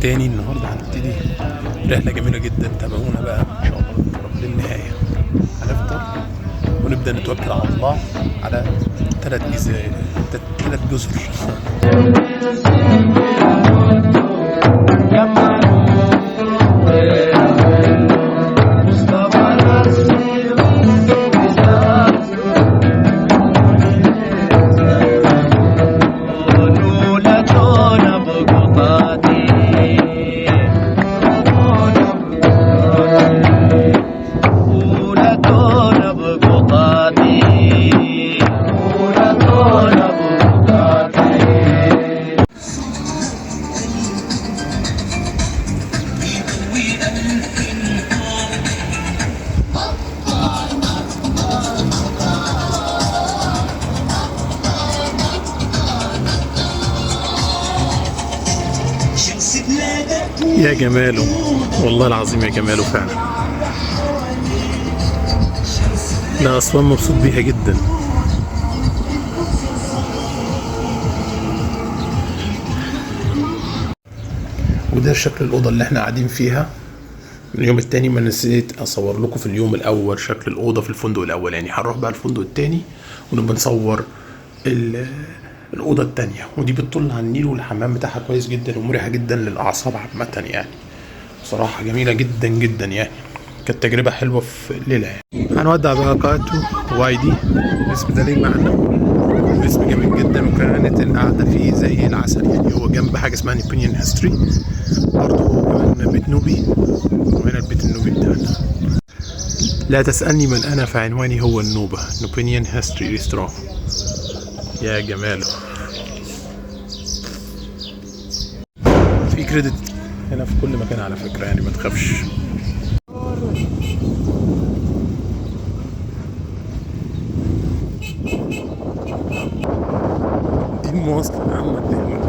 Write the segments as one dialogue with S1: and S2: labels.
S1: التاني. النهارده هنبتدي رحلة جميلة جدا، تابعونا بقى ان شاء الله للنهاية. هنفطر ونبدأ نتوكل على الله على ثلاث جزر. يا جماله، والله العظيم يا جماله فعلا. لا أسوان مبسوط بيها جدا. وده شكل الأوضة اللي احنا قاعدين فيها اليوم التاني. ما نسيت أصور لكم في اليوم الأول شكل الأوضة في الفندق الأولاني. هنروح بقى الفندق التاني ونبقى نصور الأوضة التانية، ودي بتطل على النيل والحمام بتاعها كويس جدا ومريحة جدا للأعصاب عامة، يعني بصراحة جميلة جدا جدا، يعني كانت تجربة حلوة في الليلة. يعني هنودع بقى قاعته وايدي، الاسم ده ليه معنى، الاسم جميل جدا، وكانت القعدة فيه زي العسل. يعني هو جنب حاجة اسمها Nubian History، برضه هو كمان بيت نوبي، وهنا البيت النوبي بتاعنا. لا تسألني من أنا، فعنواني هو النوبة، Nubian History Restaurant. يا جماله، في credit هنا في كل مكان على فكرة، يعني ما تخافش. دي المواصلة العامة اللي هنا.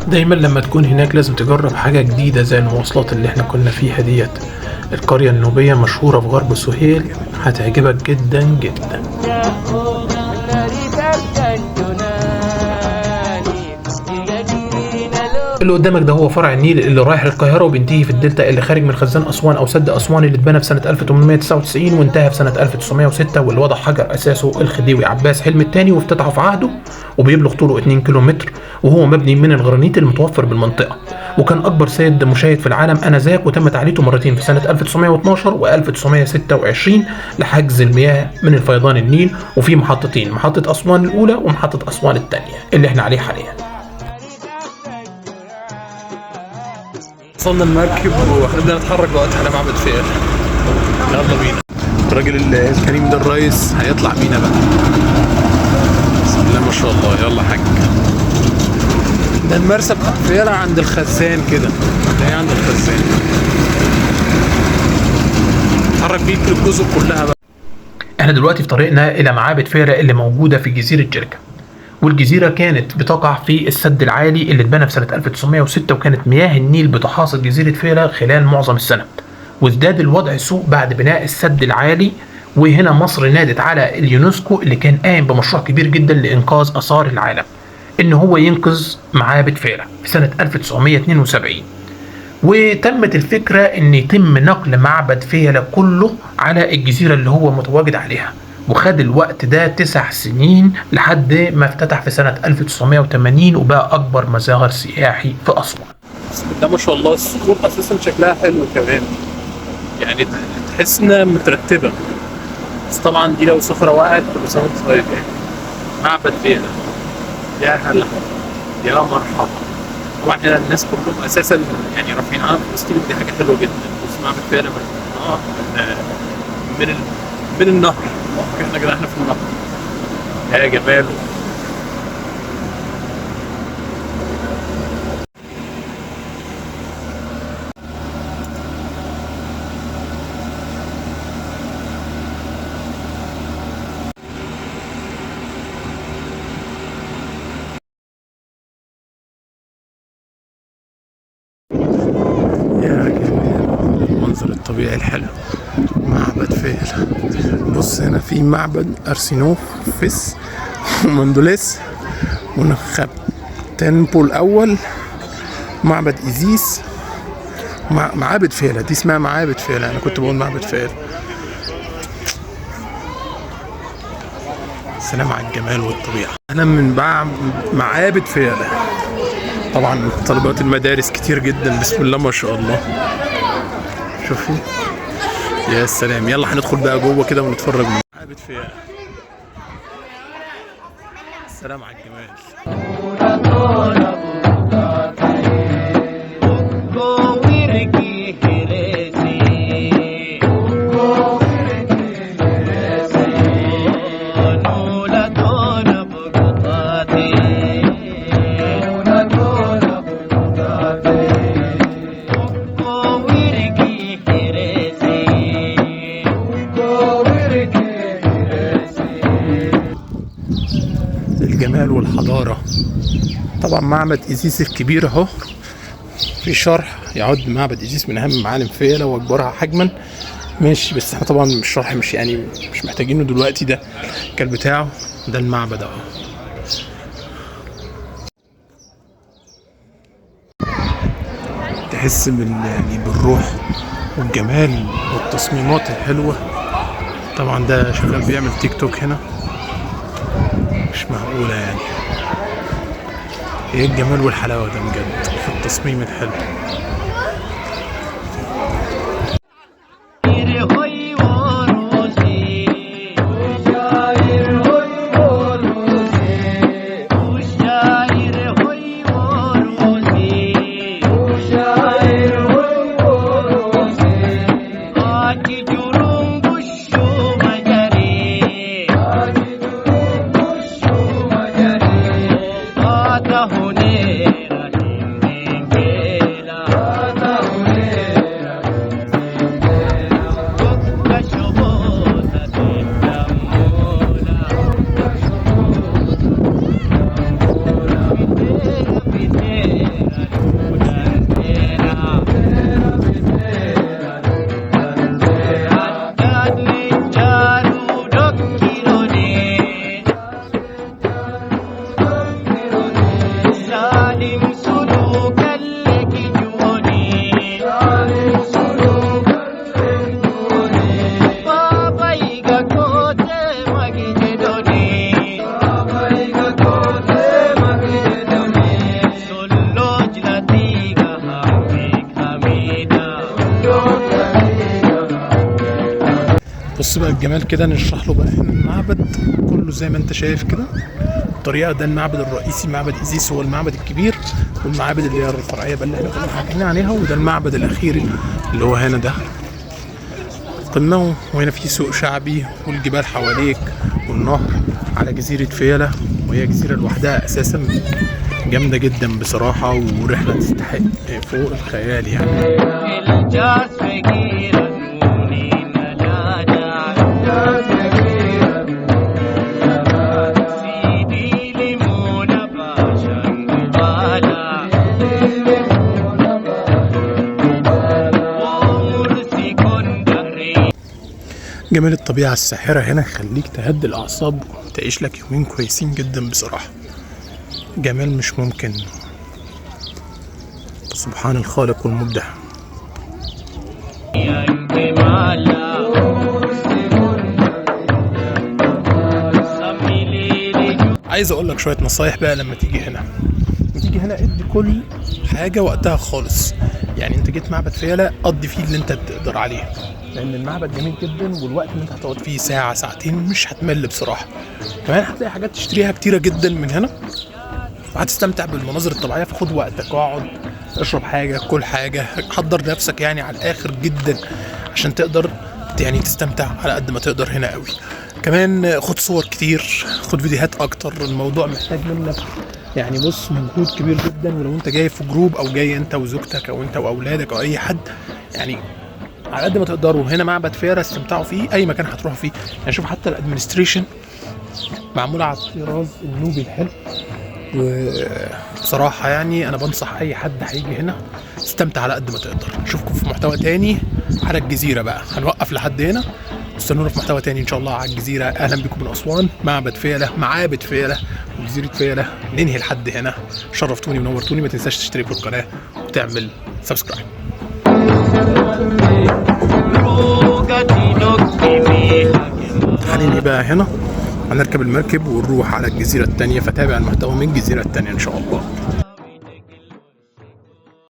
S1: دايما لما تكون هناك لازم تجرب حاجة جديدة زي المواصلات اللي احنا كنا فيها ديت. القرية النوبية مشهورة في غرب سهيل، هتعجبك جدا جدا. اللي قدامك ده هو فرع النيل اللي رايح للقاهرة وبينتهي في الدلتا اللي خارج من خزان أسوان أو سد أسوان اللي اتبنى في سنة 1899 وانتهى في سنة 1906، واللي وضع حجر أساسه الخديوي عباس حلمي الثاني وافتتحه في عهده، وبيبلغ طوله 2 كيلومتر، وهو مبني من الغرانيت المتوفر بالمنطقة، وكان أكبر سد مشاهد في العالم آنذاك، وتم تعليته مرتين في سنة 1912 و 1926 لحجز المياه من الفيضان النيل، وفي محطتين، محطة أسوان الأولى ومحطة أسوان الثانية اللي احنا عليه حاليا. وصلنا المركب وهنبدأ نتحرك دلوقتي على معبد فيلة. يلا بينا. الراجل الكريم ده الرئيس هيطلع بينا بقى. بسم الله ما شاء الله. يلا حاج. ده المرسى بتاع فيلة عند الخزان كده، ده عند الخزان. اتحرك بيك الجزر كلها بقى. احنا دلوقتي في طريقنا الى معابد فيلة اللي موجودة في جزيرة جركة. والجزيرة كانت بتقع في السد العالي اللي اتبنى في سنة 1906، وكانت مياه النيل بتحاصر جزيرة فيلة خلال معظم السنة. وازداد الوضع سوء بعد بناء السد العالي، وهنا مصر نادت على اليونسكو اللي كان قايم بمشروع كبير جدا لإنقاذ آثار العالم، إن هو ينقذ معابد فيلة في سنة 1972. وتمت الفكرة إن يتم نقل معبد فيلة كله على الجزيرة اللي هو متواجد عليها، وخد الوقت ده 9 سنين لحد ما افتتح في سنة 1980 وبقى أكبر مزار سياحي في أسوان. بسم الله ما شاء الله، الصخور أساسا شكلها حلو كمان، يعني تحس إنها مترتبة، بس طبعا دي لو صخرة وقعت تبقى صخرة صغيرة. يعني معبد فيلة، يا هلا يا مرحبا. طبعا هنا الناس كلهم أساسا يعني رافعين علم فلسطين، ودي حاجة حلوة جدا. بص معبد فيلة من النهر، احنا كده احنا في النهر. يا جماله. الطبيعي الحلو. معبد فيلة. بص هنا في معبد أرسينوفيس ومندوليس ونخبتنبو الأول، معبد إيزيس، معابد فيلة. دي اسمها معابد فيلة، أنا كنت بقول معبد فيلة. سلام على الجمال والطبيعة. أنا من معابد فيلة. طبعا طلبات المدارس كتير جدا، بسم الله ما شاء الله. شوفوا يا سلام. يلا هندخل بقى جوه كده ونتفرج من معابد فيلة. سلام على الجمال. الجمال والحضارة. طبعا معبد إيزيس الكبير اهو، في شرح يعد معبد إيزيس من أهم معالم فيلة وأكبرها حجما. ماشي، بس احنا طبعا الشرح مش يعني مش محتاجينه دلوقتي. ده الكلب بتاعه، ده المعبد اهو. تحس يعني بالروح والجمال والتصميمات الحلوة. طبعا ده شغال بيعمل تيك توك هنا، مش معقولة يعني. ايه الجمال والحلاوة ده بجد في التصميم الحلو. بص بقى الجمال كده، نشرح له بقى هنا المعبد كله زي ما انت شايف كده الطريقة. ده المعبد الرئيسي، معبد إيزيس هو المعبد الكبير، والمعابد اللي هي الفرعية بقى اللي احنا كنا حكينا عليها، وده المعبد الأخير اللي هو هنا ده قمة. وهنا في سوق شعبي والجبال حواليك والنهر على جزيرة فيلة، وهي جزيرة لوحدها أساسا جامدة جدا بصراحة، ورحلة تستحق فوق الخيال يعني. جمال الطبيعة الساحرة هنا يخليك تهدي الأعصاب وتعيش لك يومين كويسين جدا بصراحة. جمال مش ممكن، سبحان الخالق والمبدع. عايز اقول لك شوية نصايح بقى لما تيجي هنا. لما تيجي هنا ادي كل حاجة وقتها خالص. يعني انت جيت معبد فيلة قضي فيه اللي انت تقدر عليه، لان المعبد جميل جدا، والوقت اللي انت هتقعد فيه ساعة ساعتين مش هتمل بصراحة. كمان هتلاقي حاجات تشتريها كتيرة جدا من هنا، وهتستمتع بالمناظر الطبيعية. فخد وقتك، اقعد اشرب حاجة، كل حاجة، حضر نفسك يعني على الاخر جدا عشان تقدر يعني تستمتع على قد ما تقدر هنا قوي. كمان خد صور كتير، خد فيديوهات اكتر. الموضوع محتاج منك يعني بص مجهود كبير جدا. ولو انت جاي في group او جاي انت وزوجتك او انت واولادك او اي حد، يعني على قد ما تقدروا. هنا معبد فيلة استمتعوا فيه، اي مكان هتروحوا فيه. يعني شوف حتى ال administration معمولة على الطراز النوبي الحلو. وبصراحة يعني انا بنصح اي حد هيجي هنا استمتع على قد ما تقدر. اشوفكم في محتوى تاني على الجزيرة بقى، هنوقف لحد هنا، استنونا في محتوى تاني ان شاء الله على الجزيرة. اهلا بكم من اسوان، معبد فيلة، معابد فيلة وجزيرة فيلة. ننهي لحد هنا، شرفتوني ونورتوني. ما تنساش تشترك في القناة وتعمل subscribe. هننهي بقى هنا، هنركب المركب ونروح على الجزيرة التانية، فتابع المحتوى من الجزيرة التانية إن شاء الله.